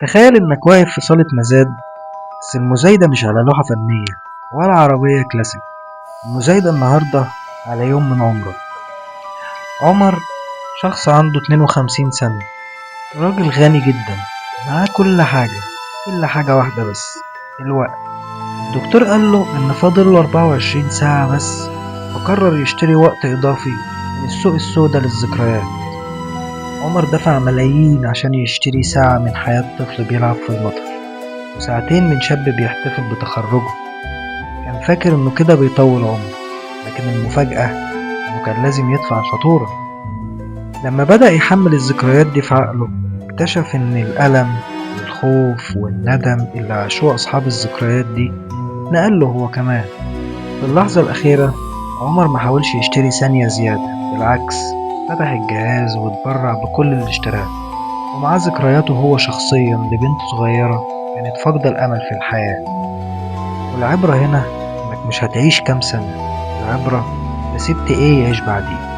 تخيل إنك واقف في صالة مزاد، بس المزايدة مش على لوحة فنية ولا عربية كلاسيك. المزايدة النهاردة على يوم من عمرك. عمر شخص عنده 52 سنة، راجل غني جدا، معاه كل حاجة إلا حاجة واحدة بس، الوقت. الدكتور قال له إن فاضل له 24 ساعة بس، فقرر يشتري وقت إضافي من السوق السوداء للذكريات. عمر دفع ملايين عشان يشتري ساعة من حياة طفل بيلعب في المطر، وساعتين من شاب بيحتفل بتخرجه. كان فاكر إنه كده بيطول عمره، لكن المفاجأة إنه كان لازم يدفع الفاتورة. لما بدأ يحمل الذكريات دي في عقله، اكتشف إن الألم والخوف والندم اللي عاشوه أصحاب الذكريات دي نقله هو كمان. في اللحظة الأخيرة عمر ما حاولش يشتري ثانية زيادة، بالعكس فتح الجهاز واتبرع بكل اللي اشتراه، ومعاه ذكرياته هو شخصيا لبنت صغيرة كانت فاقدة الأمل في الحياة. والعبرة هنا إنك مش هتعيش كام سنة، العبرة أنت سبت إيه يعيش بعديك.